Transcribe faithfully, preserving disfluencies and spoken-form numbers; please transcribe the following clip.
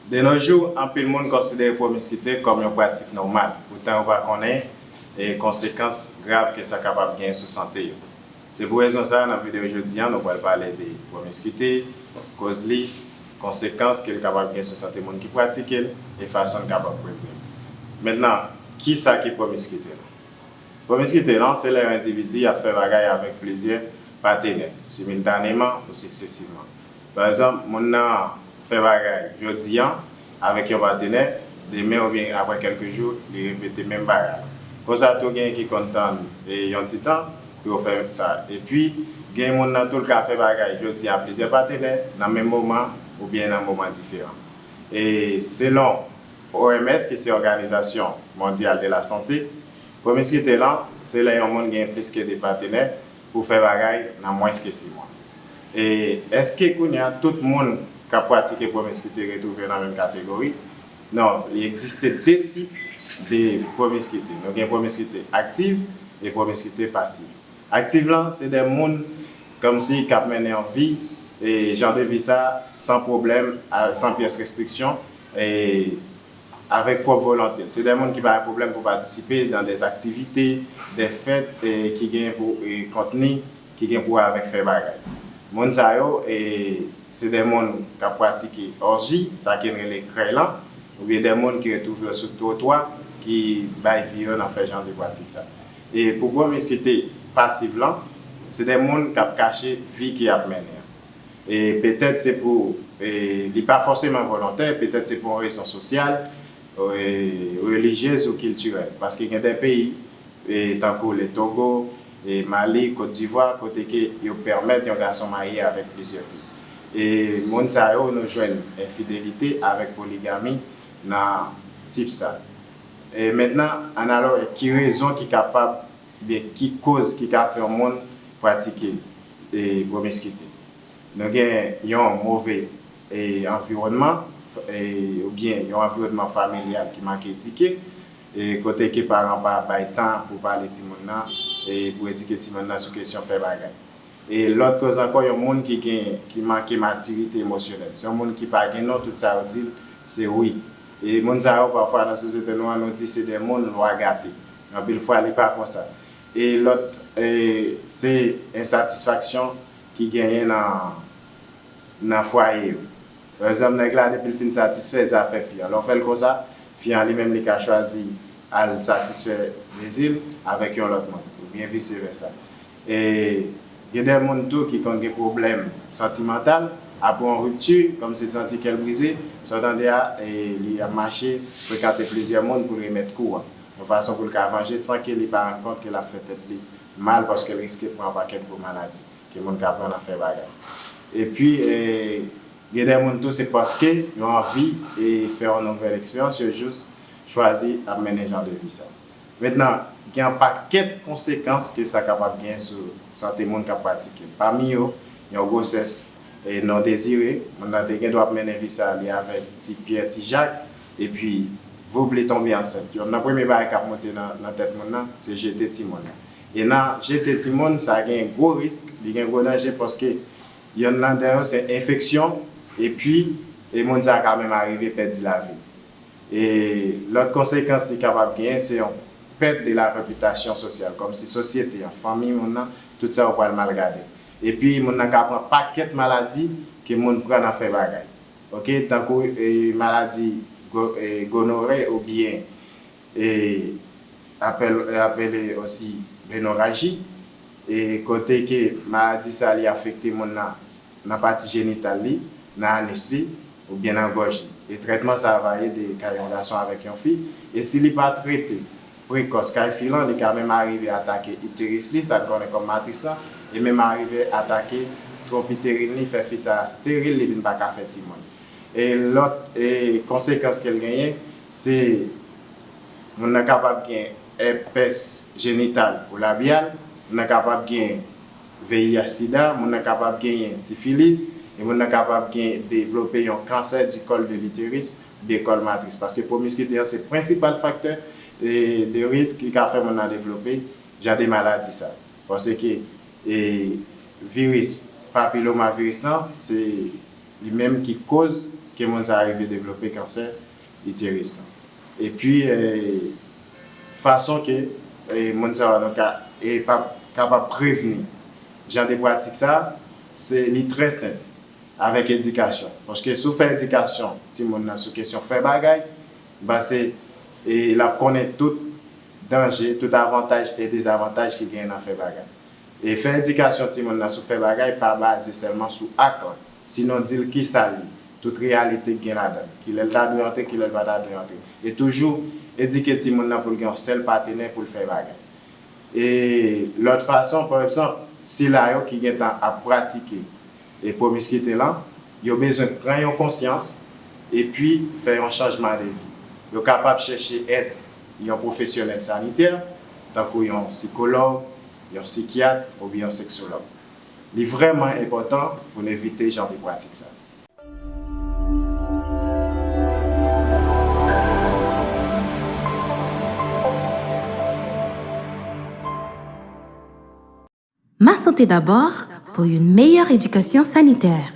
De nos jours, anpil moun konsidere pwomiskite kòm yon pratik nòmal, poutan yo pa konnen e konsekans grav ke sa kapab gen sou sante yo. Se pou rezon sa a, nan videyo jodi a, nou pral pale de pwomiskite, koz li, konsekans ke l kapab gen sou sante moun ki pratike l, e fason l kapab prevni l. Mentnan, ki sa ki pwomiskite lan? Pwomiskite lan, se lè yon endividi ap fè bagay avèk plizyè patenè, similtaneman ou siksesivman. Pa egzanp, moun nan fè bagay jodi a avèk yon patenè, demen oubyen apre kèlke jou, li repete menm bagay la. Konsa tou, gen ki konn tann e yon ti tan pou yo fè sa. Epi, gen moun nan tou l ka fè bagay jodi a plizyè patenè nan menm moman oubyen nan moman diferan. E selon O M S, ki se Òganizasyon Mondyal de la Sante, pwomiskite lan, se lè yon moun gen plis ke de patenè pou fè bagay nan mwens ke sis mwa. E èske kounye a, tout moun k ap pratike pwomiskite retwouve yo nan menm kategori? Non, li egziste de tip de pwomiskite. Nou gen pwomiskite aktiv e pwomiskite pasiv. Aktiv lan, se de moun kòmsi k ap mennen yon vi, e jan de vi sa, san pwoblèm, a- san pyès restriksyon, e avèk pwòp volonte l. Se de moun ki pa gen pwoblèm pou patisipe nan de aktivite, de fèt e ki gen pou e kontni ki gen pou wè avèk fè bagay. Moun sa yo, e se de moun k ap pratike òji, sa ke n rele krèy lan, oubyen de moun ki retwouve yo sou twotwa, ki bay vi yo nan fè jan de pratik sa. E pou pwomiskite pasiv lan, se de moun k ap kache vi ke y ap mennen an. E petèt se pou, e li pa fòseman volontè, petèt se pou yon rezon sosyal, e relijyez ou kiltirèl. Paske gen de peyi, e tankou le Togo, e Mali, Kot Divwa, kote ke yo pèmèt yon gason marye avèk plizyè fi. E moun sa yo, nou jwenn enfidelite avèk poligami nan tip sa. E mentnan, ann al wè ki rezon ki kapab, oubyen ki koz ki ka fè yon moun pratike e pwomiskite. Nou gen yon move e anviwònman, e oubyen yon anviwònman familyal ki manke edike, e kote ke paran pa bay tan pou pale timoun nan, e pou edike timoun nan sou kesyon fè bagay. E lòt koz ankò, yon moun ki gen, ki manke matirite emosyonèl. Se yon moun ki pa gen non, tout sa yo di l, se wi. E moun sa yo, pafwa nan sosyete nou an, nou di se de moun lwa gate. Anpil fwa, li pa konsa. E lòt, e, se ensatisfaksyon ki genyen nan, nan fwaye yo. Pa egzanp, nèg la, depi l fin satisfè zafè fi an. Lè w fè l konsa, fi an li menm li ka chwazi al satisfè dezi l avèk yon lòt moun, oubyen vise vèsa. E gen de moun tou ki konn gen pwoblèm santimantal, apre yon ripti, kòmsi l santi kè l brize, sa w tande a, e li ap mache, frekante plizyè moun pou l remèt kou an, yon fason pou l ka vanje san ke li pa rann kont ke l ap fè tèt li mal paske l riske pran yon pakèt gwo maladi ke moun ka pran nan fè bagay. Epi, e, gen de moun tou, se paske yo anvi e fè yon nouvèl eksperyans, yo jis chwazi ap mennen jan de vi sa. Mentnan, gen yon pakèt konsekans ke sa kapab gen sou sante moun k ap pratike l. Pami yo, yon gwosès e non dezire, moun nan te gen dwa ap mennen vi sa li avèk ti Pyè, ti Jak, epi voup li tonbe ansent. Yonn nan premye bagay k ap monte nan, nan tèt moun nan, se jete timoun nan. E nan jete timoun, sa gen gwo risk, li gen gwo danje, paske yonn nan dan yo se enfeksyon, epi e moun sa ka menm arive pèdi lavi l. E lòt konsekans li kapab genyen, se yon pèt de la repitasyon sosyal, kòmsi sosyete an, fanmi moun nan, tout sa yo pral mal gade. Epi moun nan ka pran pakèt maladi ke moun pran nan fè bagay. Oke, tankou e, maladi go- e, gonore oubyen e, apèl- e, apele osi menoraji, e kote ke maladi sa li afekte moun nan, nan pati jenital li, nan anis li, oubyen nan gòj li. E trètman sa a varye de kay yon gason avèk yon fi, e si li pa trete prekòs kay fi lan, li ka menm arive atake iteris li, sa n konnen kòm matris lan, e menm arive atake twonp iterin li, fè fi sa a steril, li vin pa ka fè timoun. E lòt e konsekans ke l genyen, se moun nan kapab gen èpès jenital ou labyal, moun nan kapab gen V I H sida, moun nan kapab genyen sifilis, e moun nan kapab gen devlope yon kansè di kòl de literis oubyen kòl matris. Paske pwomiskite an se prensipal faktè e, de risk ki ka fè moun nan devlope jan de maladi sa. Paske e, viris papilomaviris lan, se li menm ki koz ke moun sa a rive devlope kansè iteris lan. Epi, e, fason ke, e, moun sa yo nou ka, e, pa, kapab prevni jan de pratik sa, se, li trè senp, avèk edikasyon. Paske si w fè edikasyon timoun nan sou kesyon fè bagay, m panse, e, l ap konnen tout danje, tout avantaj e dezavantaj ki genyen nan fè bagay. E fè edikasyon timoun nan sou fè bagay pa baze sèlman sou ak lan, sinon di l kisa l ye, tout reyalite k gen ladan l, kilè l ta dwe antre, kilè l pa ta dwe antre. E toujou edike timoun nan pou l gen yon sèl patenè pou l fè bagay. E lòt fason, pa egzanp, sila yo ki gentan ap pratike e pwomiskite lan, yo bezwen pran yon konsyans epi fè yon chanjman de vi. Yo kapab chèche èd yon pwofesyonèl sanitè, tankou yon sikològ, yon sikyat oubyen yon seksològ. Li vrèman enpòtan pou n evite jan de pratik sa. Ma santé d'abord pour une meilleure éducation sanitaire.